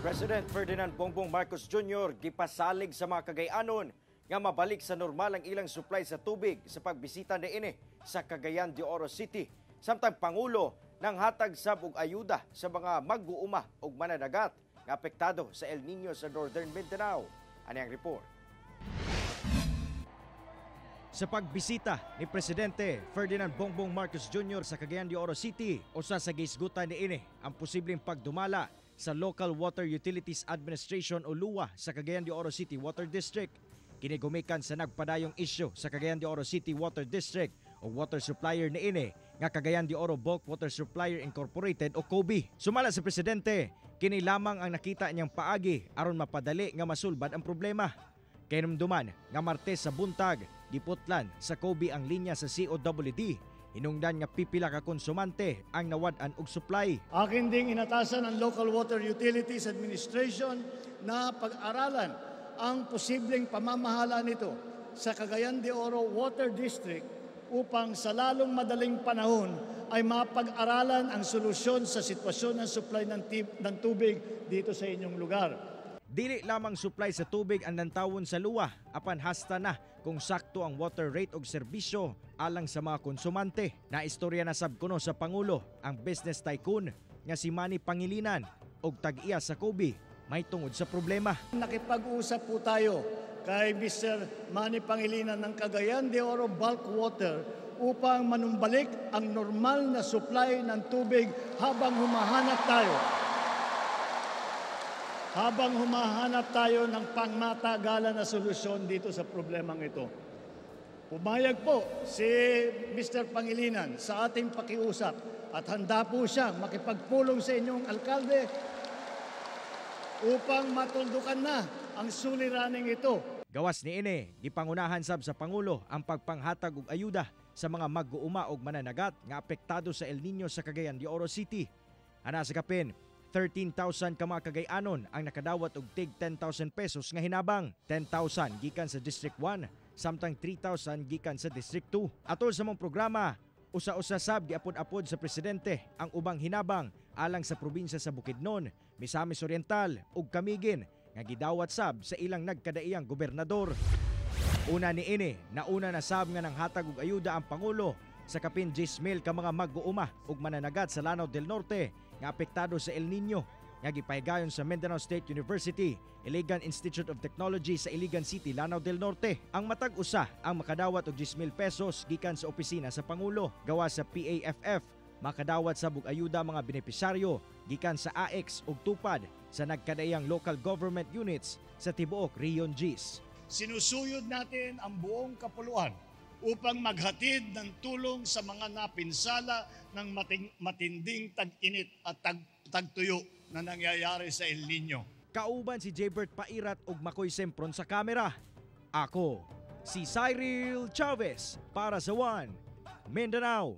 President Ferdinand Bongbong Marcos Jr. gipasalig sa mga Cagayanon nga mabalik sa normal ang ilang supply sa tubig sa pagbisita niini sa Cagayan de Oro City. Samtang Pangulo nang hatag sab og ayuda sa mga mag-uuma ug mananagat nga apektado sa El Nino sa Northern Mindanao. Ani ang report. Sa pagbisita ni Presidente Ferdinand Bongbong Marcos Jr. sa Cagayan de Oro City, usa sa gihisgutan niini ang posibleng pagdumala sa Local Water Utilities Administration o LWUA sa Cagayan de Oro City Water District. Kini gumikan sa nagpadayong isyu sa Cagayan de Oro City Water District o water supplier niini nga Cagayan de Oro Bulk Water Supplier Incorporated o COBI. Sumala sa presidente, kini lamang ang nakita niyang paagi aron mapadali nga masulbad ang problema. Kahinumduman nga Martes sa buntag, giputlan sa COBI ang linya sa COWD. Hinungdan nga pipila ka konsumante ang nawad-an og supply. Akin ding inatasan ang Local Water Utilities Administration na pag-aralan ang posibleng pamamahala nito sa Cagayan de Oro Water District upang sa lalong madaling panahon ay mapag-aralan ang solusyon sa sitwasyon ng supply ng tubig dito sa inyong lugar. Dili lamang supply sa tubig ang nantawon sa LWUA, apan hasta na kung sakto ang water rate og serbisyo alang sa mga konsumante. Naistorya na sab kuno sa Pangulo ang business tycoon nga si Manny Pangilinan og tag-iya sa COBI may tungod sa problema. Nakipag-usap po tayo kay Mr. Manny Pangilinan ng Cagayan de Oro Bulk Water upang manumbalik ang normal na supply ng tubig habang humahanap tayo ng pangmatagalan na solusyon dito sa problemang ito. Pumayag po si Mr. Pangilinan sa ating pakiusap at handa po siya makipagpulong sa inyong alkalde upang matuldukan na ang suliraning ito. Gawas niini, gipangunahan sab sa Pangulo ang pagpanghatag og ayuda sa mga mag-uuma og mananagat nga apektado sa El Nino sa Cagayan de Oro City. Ana sa kapin 13,000 ka mga Cagayanon ang nakadawat og tig 10,000 pesos nga hinabang. 10,000 gikan sa District 1, samtang 3,000 gikan sa District 2. Atol sa maong programa, usa-usa sab giapod-apod sa presidente ang ubang hinabang alang sa probinsya sa Bukidnon, Misamis Oriental ug Camiguin nga gidawat sab sa ilang nagkadaiyang gobernador. Una niini, nauna na sab nga nanghatag og ayuda ang Pangulo sa kapin 10,000 ka mga mag-uuma ug mananagat sa Lanao del Norte nga apektado sa El Nino nga gipahigayon sa Mindanao State University, Iligan Institute of Technology sa Iligan City, Lanao del Norte. Ang matag usa ang makadawat og 10,000 pesos gikan sa opisina sa Pangulo. Gawas sa PAFF, makadawat sab og ayuda mga benepisyaryo gikan sa AX ug TUPAD sa nagkadaiyang local government units sa tibuok Region X. Sinusuyod natin ang buong kapuluan upang maghatid ng tulong sa mga napinsala ng matinding tag-init at tagtuyo na nangyayari sa El Nino. Kauban si Jebert Pairat ug Makoy Sempron sa kamera. Ako, si Cyril Chavez para sa One Mindanao.